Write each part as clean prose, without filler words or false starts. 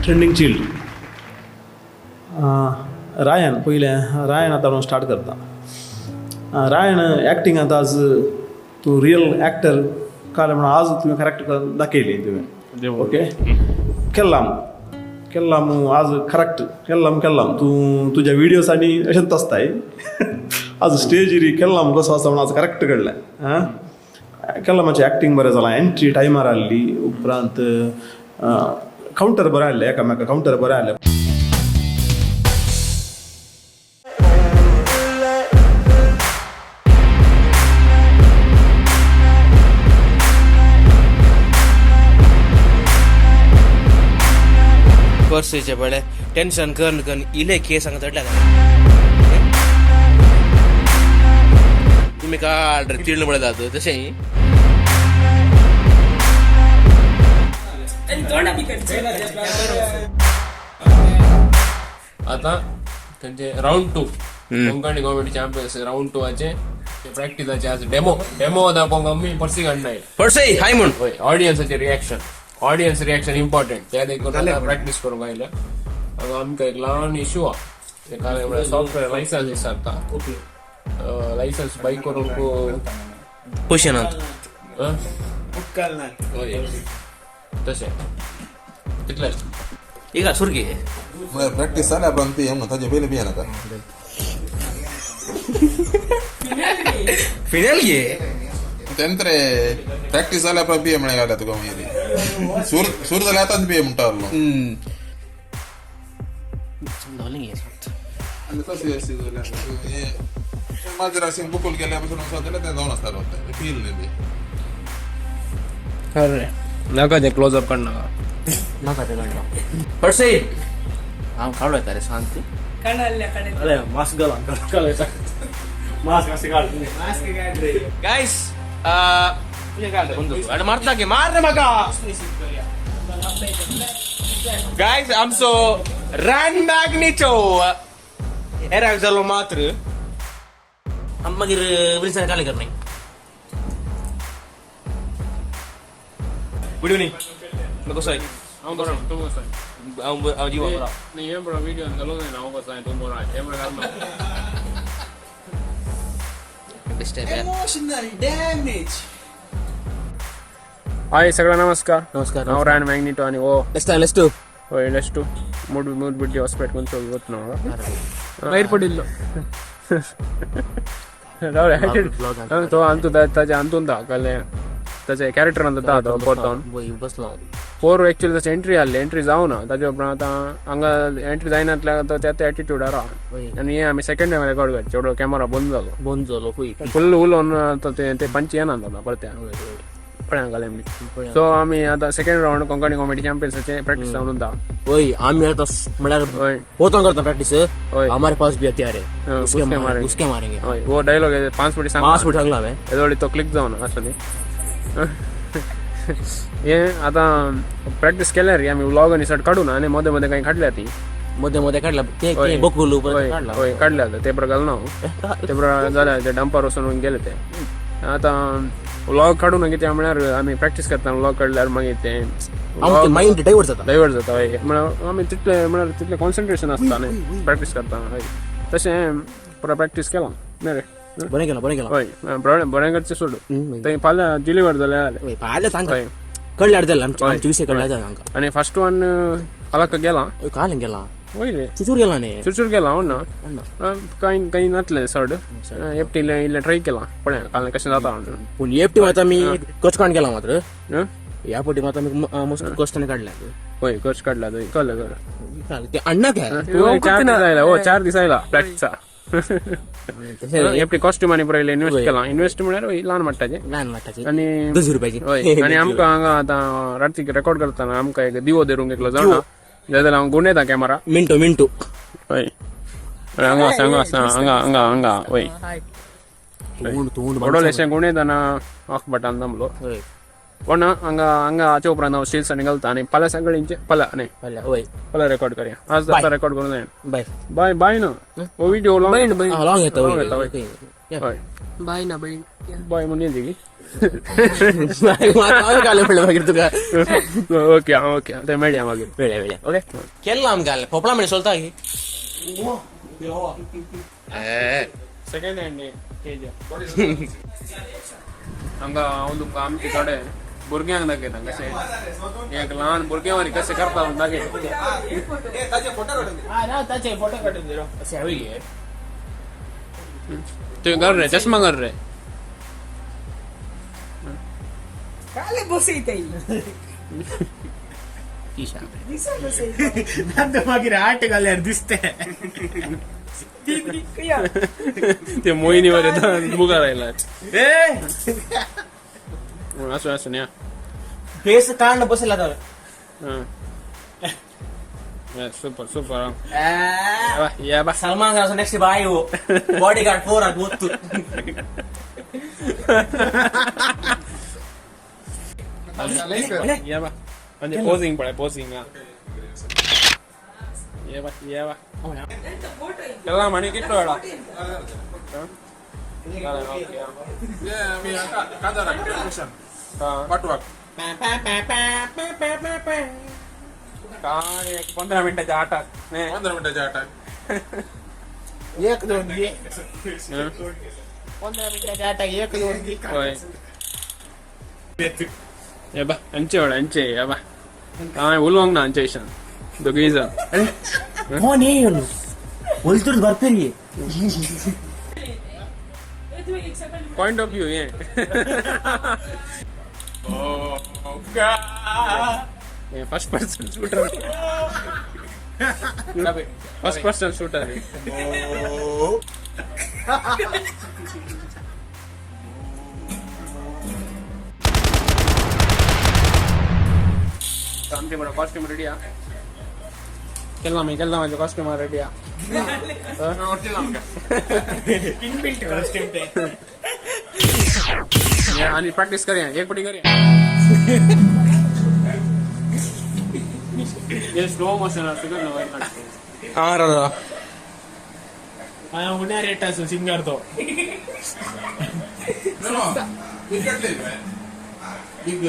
Trending chilled. Ryan पयलें Ryan आतां हांव स्टार्ट करता. रायन एक्टींग आतां आज तूं रियल एक्टर काल म्हणून आज तुवें करेक्ट दाखयली तुवें. ओके केल्लाम केल्लाम आज करेक्ट केल्लाम केल्लाम तूं तुज्या विडियोसांनी अशेंच आसताय. आज स्टेजीर केल्लाम कसो आसा म्हणून आज करेक्ट कळ्ळें. आं केल्लामाचें एक्टींग बरें जालां, एंट्री टायमार आहली, उपरांत कावंटर बरें आहलें, एकामेका कावंटर बरें आहलें. पर्सीचे पळय टेन्शन करून करून इले केस हांगा चडल्या. तुमी काड रे तिळण पळय जात तशें. आता तेंचे round 2 Konkani comedy champions round 2 हाचे प्रॅक्टिसाचे आज डेमो डेमो दाखोवंक आमी पर्सी काडनाय. पर्सी हाय म्हण. हय, ऑडियन्साचे रिएक्शन, ऑडियन्स रिएक्शन इम्पॉर्टंट ते देखून आतां प्रॅक्टीस करूंक आयल्या. हांगा आमकां एक ल्हान इशू आहा, ते कारण म्हळ्यार सॉफ्टवेअर लायसन्स विचारता, लायसन्स बाय करूंक पयशे नात. हय तशें तितलेंच. एका सुरगी. प्रॅक्टीस जाल्या उपरांत पिये म्हणून ताजे पयलीं पिये नाका. फिनेल घे. तेंच रे, प्रॅक्टीस जाल्या उपरांत पिये म्हळ्यार घाल्या तुका मागीर सूर सूर जाल्यार आतांच पिये म्हणटा आसलो. आनी तशें अशें जाल्यार हें माजर अशें बुकूल केल्या पासून वचत जाल्यार तें जावन आसतालो फील न्ही तें. अरे नाका ते क्लोज अप काडनाका. नाका ते काडला पर्सी हांव काडू येता रे शांती. अरे मास्क घाला घाल, मास्क अशें काड. गायस अरे मारता की मार रे म्हाका. गायस आमचो रॅन मॅग्निटो एराक जालो मात्र आम मागीर विल्सन काले कर. गुड इव्हनिंग, कसो आहे? हांव बरो, तूं कसो? हांव हांव जीव बरो. न्ही हें बरो व्हिडियो घालूंक जायना. हांव कसो तूं बरो हें बरो घालना. हाय सगळ्या, नमस्कार. नमस्कार. हांव रायन मॅग्निटो आनी हो let's let's to हय लेस टू मूड मूड बुड्डी हॉस्पिटल कोण वतना वयर पडिल्लो तो अंतू ताजे अंतून ता कळ्ळें, ताचे कॅरेक्टर अंत ता तो परतून बसलो. फोर एक्चुअली तशें एंट्री आहली, एंट्री जावना ताजे उपरांत आतां हांगा एंट्री जायनातल्या आतां ते एटिट्यूड आहा. आनी हे आमी सेकंड टायम रेकॉर्ड करचे, चेडो कॅमेरा बंद जालो. बंद जालो खंय. फुल उलोवन आतां ते ते पंच येना आतां परते पळय घाले आमी. सो आमी आतां सेकंड रावंड कोंकणी कॉमेडी चॅम्पियन्साचे प्रॅक्टीस जावन उरता. वही आम्ही आता म्हळ्यार हय. पोतोन करता प्रॅक्टीस. हय. हमारे पास भी हथियार है. हाँ, उसके उसके मारेंगे, मारेंगे. उसके मारेंगे. हय, हो डायलॉग 5 फुटी सांग. 5 फूट सांगला हांवें. येदोळी तो क्लिक जावन आसली. हे आतां प्रॅक्टीस केल्यार आमी व्लॉग आनी सट काडू ना आनी मदें मदें कांय काडल्या ती. मध्ये मध्ये काडला ते हय. ते बकुल परत हय काडला. हय काडल्या ते प्रकार घालना हांव ते प्रकार जाल्या ते डंपार वचून गेले ते. आतां व्लॉग काडू ना कित्याक म्हळ्यार आमी प्रॅक्टीस करता, व्लॉग काडल्यार मागीर ते आमचे माइंड डायवर्ट जाता. डायवर्ट जाता. हय, म्हळ्यार आमी तितले म्हळ्यार तितलें कॉन्सन्ट्रेशन आसता न्ही प्रॅक्टीस करता. हय, तशें पुरो प्रॅक्टीस केलां न्ही रे? बरें केलां, बरें केलां. हय, बरें बरें करचें सोड, थंय फाल्यां डिलिव्हर जाल्यार वय, फाल्यां सांग. हय. कडल्यार जालें आमचे हय. आमचे विशय कडल्यार जालें आमकां. आनी फर्स्ट वन हालाक गेला. हय, काल गेला. वयले चुचूर गेला न्ही. चुरचूर गेला हो ना. ना. कांय कांय नातलें चड, एकटी इल्लें इल्लें ट्राय केलां, पळय काल कशें जाता म्हणून. पूण एकटी मात आमी कचकाण केला मात्र. हं? ह्या पटी मात आमी मस्त कश्टाने काडल्या. हय, कश काडला थंय कळ्ळें कळ्ळें. ते अण्णा काय 4 दीस आयला हो, 4 दीस आयला प्रॅक्टिसा. तशें एकटी कॉस्ट्यूम आनी पुरो इल्लें इन्वेस्ट हय. केलां. इन्वेस्ट म्हळ्यार हय, ल्हान मट्टाचें. ल्हान वाट्टाचे. आनी 10 रुपयाचे. हय, आनी आमकां हांगा आतां राती रेकॉर्ड करतना आमकां एक दिवो धरूंक एकलो जाणा जाल्यार हांव गुंडयता कॅमेरा. Minto Minto. हय, हांगा आसा, हांगा आसा, हांगा हांगा हांगा हय. तोंड तोंड. व्हडलेशें गुंडयतना ऑफ बटन दामलो. हय. पण हांगा हांगा हाचे उपरांत हांव स्टिल्स आनी घालता आनी फाल्यां सगळींचे फाल्यां न्ही. फाल्यां हय. फाल्यां रेकॉर्ड करया आज. Bye. आतां रेकॉर्ड करूं जायना. बाय. बाय बाय ना, हो व्हिडिओ लॉंग लॉंग येता. लॉंग येता. हय. हय. बाय ना बाय. बाय म्हणून येते की. घाले म्हणलें मागीर तुका. ओके, आं, ओके, ते मेळया मागीर. मेळया मेळया. ओके, केल्ला आमकां घाले पोपळा म्हणे चलता की. सेकंड हँड केज हांगा हांव तुमकां आमचे थोडे भुरग्यांक दाखयता कशें एक ल्हान भुरग्यां वरी कशें करता म्हूण दाखयता. तुवें कर रे, चश्मा कर रे. मागीर आट घाल्यार दिसते. ते मोहिनी वर मुखार आयला. आसूं आसूं या. फेस काडलं बसला तर. सुपर सुपर या बा. सलमान खान नेक्स्ट बाय हो बॉडी गार्ड 4 आत गोत्तु. या बा, म्हणजे पोजिंग पळय, पोजिंग. ये बा ये बा, केला म्हणी कितलो वेळा. पाटवाक काय एक 15 मिनिटाच्या आठात. 15 मिनिटाच्या आठाक. एक दोन घे. 15 मिनिटाच्या आटाक एक दोन घे. होय, ये बा, अंचे वेळ अंचे. ये बा, काय उलोवंक ना अंचे इशान दोगीय जाण. कोण हे वलतूर भरपेरी. पॉइंट ऑफ व्यू हे. First person shooter, first person shooter. आमचे बरोबर कॉस्ट्युम रेडी आ केला मी, केला माझे कॉस्ट्युम रेडी आ. इनबिल्ट कॉस्ट्यूम ते. आणि प्रॅक्टिस करूया, एक पटी करूया. हे स्लो मोशन असतं ना. हा रा. हा उण्या रेट असो सिंगर तो. बिग.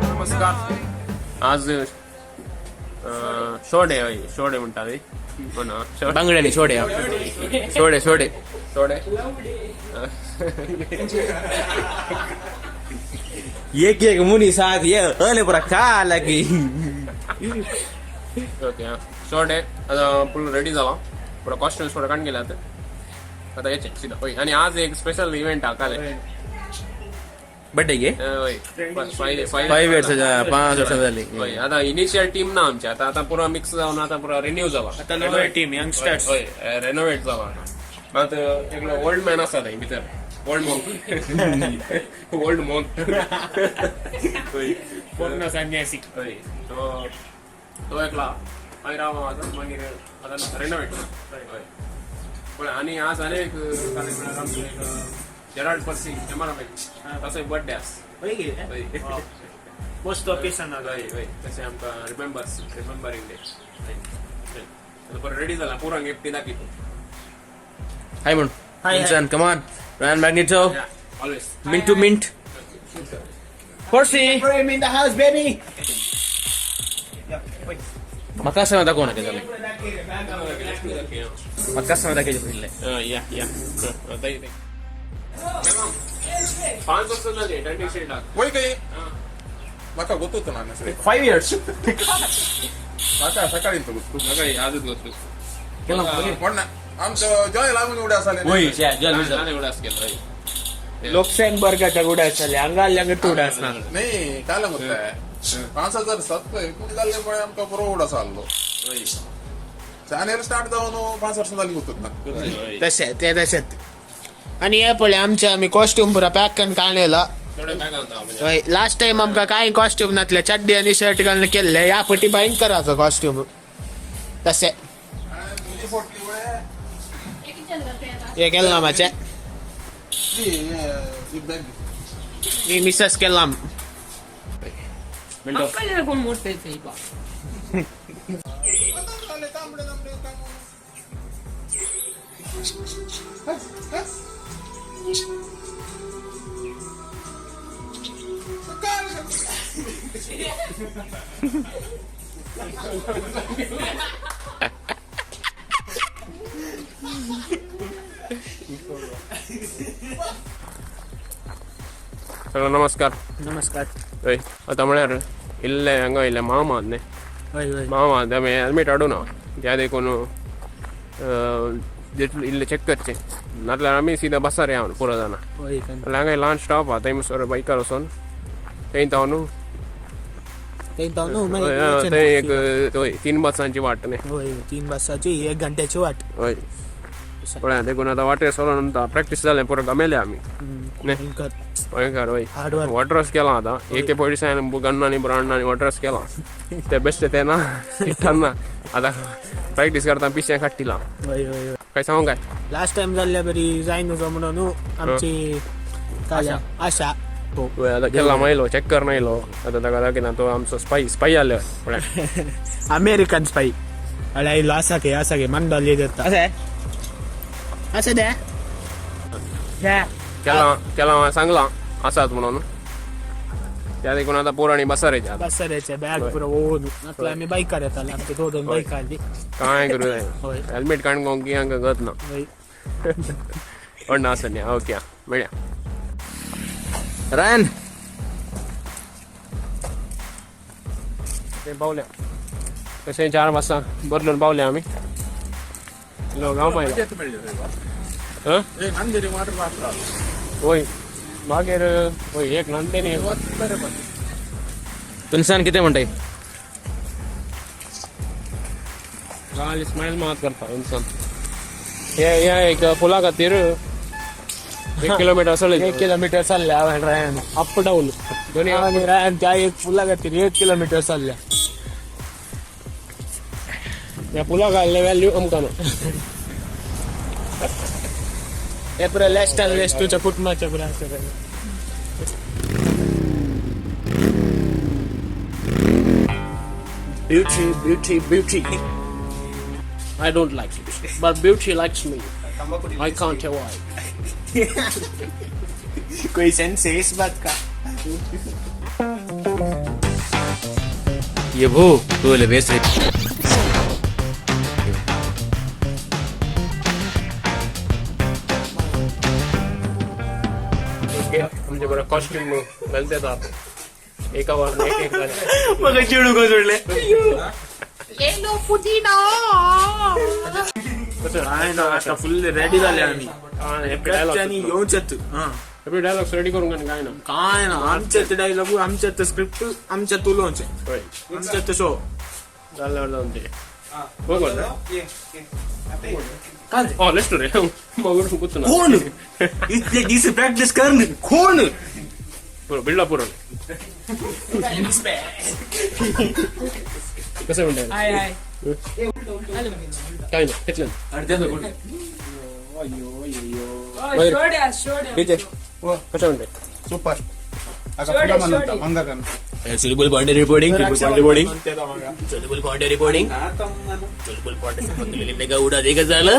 नमस्कार. आज शोडे, हय शोडे म्हणटा ती. बांगड्यानी शोडे शोडे शोडे. शोडे. एक एक मुनी साथ ये अले पुरा काला की. ओके, शोडे आता फुल रेडी जाला, पुरा कॉस्ट्युम्स पुरा काढून गेला आता याचे सीधा. होय, आणि आज एक स्पेशल इव्हेंट काले. बर्थडे गे. होय, 5 वर्ष, 5 वर्ष झाली. होय, आता इनिशियल टीम ना आमची, आता आता पुरा मिक्स जावन आता पुरा रिन्यू जाला. आता नवे टीम यंगस्टर्स. होय, रेनोवेट जाला आता. मात एकलो ओल्ड मॅन आसा थंय भितर, ओल्ड मोंक, ओल्ड मोंक. होय. पूर्ण संन्यासी. हय, तो तो एकला मागीर हांव आतां मागीर आतां रेनोवेट. हय, पण आनी आज आनी एक म्हळ्यार आमचो एक जेराल्ड पर्सी एमआर ताचो एक बर्थडे आस. होय. हय. मस्त ओकेशन. हय हय, तशें आमकां रिमेंबर्स रिमेंबरींग डे. हय, आतां बरें रेडी जाला, पुरांक एकटी दाखयता. हाय म्हण. Hi, Vincent, come on. Ryan Magneto. Always. Mint to mint. Percy. Frame in the house, baby. म्हाका समय दाखोवं नाका जालें. म्हाका समय दाखयचें पडिल्लें. या या 5 वर्ष जाली 26. वय काही म्हाका गोतूच ना रे. 5 years. म्हाका सकाळी तो गोतू. म्हाका आजच गोतू. कोण आमचो जॉय लागून उड्या आसले. वय जॉय. नाणे उडास केलो. लुक्सेंबर्गाच्या गुड्या आसले हांगा आल्यांक तूं आसना. नाही काल म्हणताय 5007 एकूण जाल्ले पळय आमकां बरो उडास आसलो. चॅनल स्टार्ट जावन 5 वर्सां जाली गोतूच ना. तशें ते तशेंच. आनी हे पळय आमचे आमी कॉस्ट्यूम पुरा पॅक करून काडलेलो. हय, लास्ट टायम आमकां कांय कॉस्ट्यूम नासले, चड्डी आनी शर्ट घालून केल्ले. ह्या फावटी भयंकर आसा कॉस्ट्यूम. तशें हे केल्ला मातशें मी मिसेस केल्ला. कोण मोठे ते. सगळं नमस्कार. नमस्कार. हय, आतां म्हळ्यार इल्ले हांगा इल्ले मामा न्ही. हय हय. मामा आमी हेल्मेट हाडूना त्या देखून इल्ले चेक करचे, नाल्यार आमी सीधा बसार या पुरो जाणा. हय. हांगा ल्हान स्टॉप आहा, थंय बायकार वचोन थंय तावन थंय थंय एक हय 3 बसांची वाट न्ही. हय, 3 बसांची 1 घंट्याची वाट. हय पळय, देखून आतां वाटेर सोडून आतां प्रॅक्टीस जालें पुरो गमेले आमी भयंकर. भयंकर. हय, हार्ड वर्क. वॉटरस केलां आतां एक पयलीं गन आनी ब्रांड आनी वॉटरस केलां ते बेश्टे ते ना ना आतां प्रॅक्टीस करता पिशें काडटिलां. हय हय. काय सांगू काय. लास्ट टायम जाल्ल्या बरी जायना जो म्हणून आमची काय आशा. हय, आतां केला मायलो चेक कर आयलो आतां ताका दाखयना तो आमचो स्पाय स्पाय आसलो पळय. अमेरिकन स्पाय अळे आयलो. आसा के आसा के मंडल येता अशें अशें दे. केलां केलां सांगलां आसात म्हणून त्या देखून आतां पोरांनी बसार येता. बसराचे बॅग पुरो ओवून नातल्यार आमी बायकार येताले, आमचे 2 2 बायकार आसली. कांय करूं हय. जायना, हेल्मेट काडूंक हांकां गत ना. हय. अण्णा आसा न्ही. ओके मेळया. रायन ते पावल्या तशें 4 बसां बदलून पावले आमी. गांव पायलो. वय मागीर वय एक नंदिनी. तुनसान कितें म्हणटाय? गाली स्मायल मात करता इन्सान. हे हे एक फुला खातीर 1 किलोमीटर चलयता. 1 किलोमीटर चल्ल्या हांवें रायन. अप डावन दोन्ही. आनी रायन त्या एक फुला खातीर 1 किलोमीटर चल्ल्या. ह्या पुला घाल्ले व्हॅल्यू आमकां ना. हे पुरा लेस्टान लेस्ट तुझ्या कुटुंबाच्या पुरा आसा. Beauty, beauty, beauty. I don't like it, but beauty likes me. I can't avoid. कोई सेंस है इस बात का? ये भू तू बेस रे. आमचे बरं कॉस्ट्यूम घालते एका वर एक एक झाले. मग चेडू कोसळले. पुदिना. आता फुल रेडी झाले आम्ही आणि येऊचेत. आपले डायलॉग्स रेडी करूंक आनी काय ना. काय ना, आमच्यात डायलॉग, आमच्यात स्क्रिप्ट, आमच्यात उलोवचें, आमच्यात शो. जालें जावन ते हो लेस्ट रे मगून गुत्तु. कोण इतले दीस प्रॅक्टीस कर कोण? पुरो बिल्डा पुरो कसं म्हणताय? काय ना तितलें. कसं म्हणताय? Super. Chulbul Pandey reporting. Chulbul Pandey reporting. Chulbul Pandey reporting. Chulbul Pandey का उडा देखत झालं.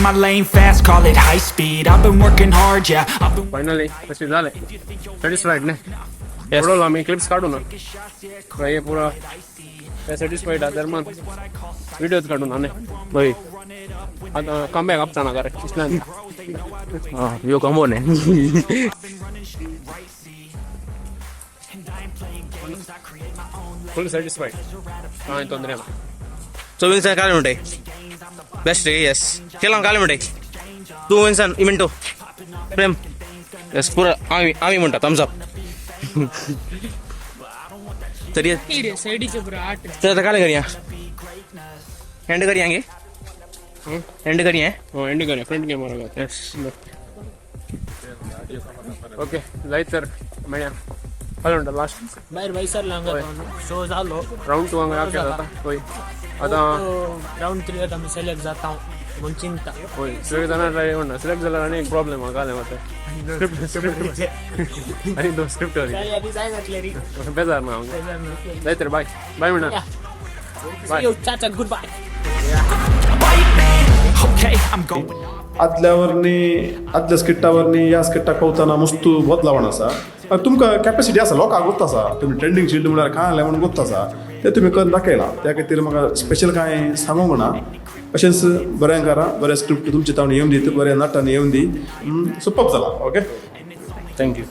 in my lane fast, call it high speed. I've been working hard, yeah, I've been finally तशी झाले सॅटिस्फाईड नाही उडवलं आम्ही क्लिप्स काढू ना हे पुरा सॅटिस्फाईड दरम्यान व्हिडिओज काढून ना भाई आता कमबॅक आपचा ना करे इस्लाम. हा यो कमो नाही. फुल सॅटिस्फाईड काय ತೊಂದರೆ ಇಲ್ಲ. सो विन्सन काय म्हणते? बेस्ट रे. येस केला काय म्हणते तू विन्सन इमिंटो प्रेम? येस पुरा आम्ही आम्ही म्हणता थम्स अप तरी. सायडीचे पुरा आठ. तर आता काय करूया? एंड करूया गे, एंड करूया. हो, एंड करूया. Front camera. Yes. Okay जायत तर मेळ्या हॅलो लास्ट. भायर वैसरला शो झालो. राऊंड टू हांगा आता होय आता. राऊंड थ्री आमी सिलेक्ट जाता म्हणून चिंता. होय, सिलेक्ट जाणार म्हणा. सिलेक्ट जाल्यार आनी एक प्रॉब्लेम आहा घालें मात स्क्रिप्ट स्क्रिप्ट आनी दोन स्क्रिप्ट जाय जातले रे. बेजार ना हांव. जायत तर बाय बाय म्हणा. See you, Tata, goodbye. Bite me. Okay, I'm going. आदल्यावरनी आदल्या स्किट्टावरनी ह्या स्किट्टाक पावतना मस्तू बदलावण आसा. आनी तुमकां कॅपेसिटी आसा, लोकांक गोत्त आसा तुमी ट्रेंडींग शिल्ड म्हळ्यार कांय जालें म्हणून गोत्त आसा. तें तुमी करून दाखयलां, त्या खातीर म्हाका स्पेशल कांय सांगूंक ना. अशेंच बरें करा, बरें स्क्रिप्ट तुमचे तावन येवन दी, बरें नटान येवन दी. सुपप जाला. Okay. Thank you.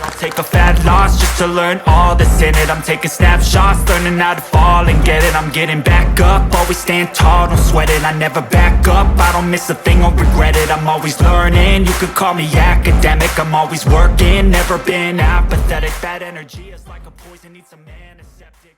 I'll take a fat loss just to learn all that's in it. I'm taking snapshots, learning how to fall and get it. I'm getting back up, always stand tall, don't sweat it. I never back up, I don't miss a thing or regret it. I'm always learning, you could call me academic. I'm always working, never been apathetic. Bad energy is like a poison, needs some antiseptic.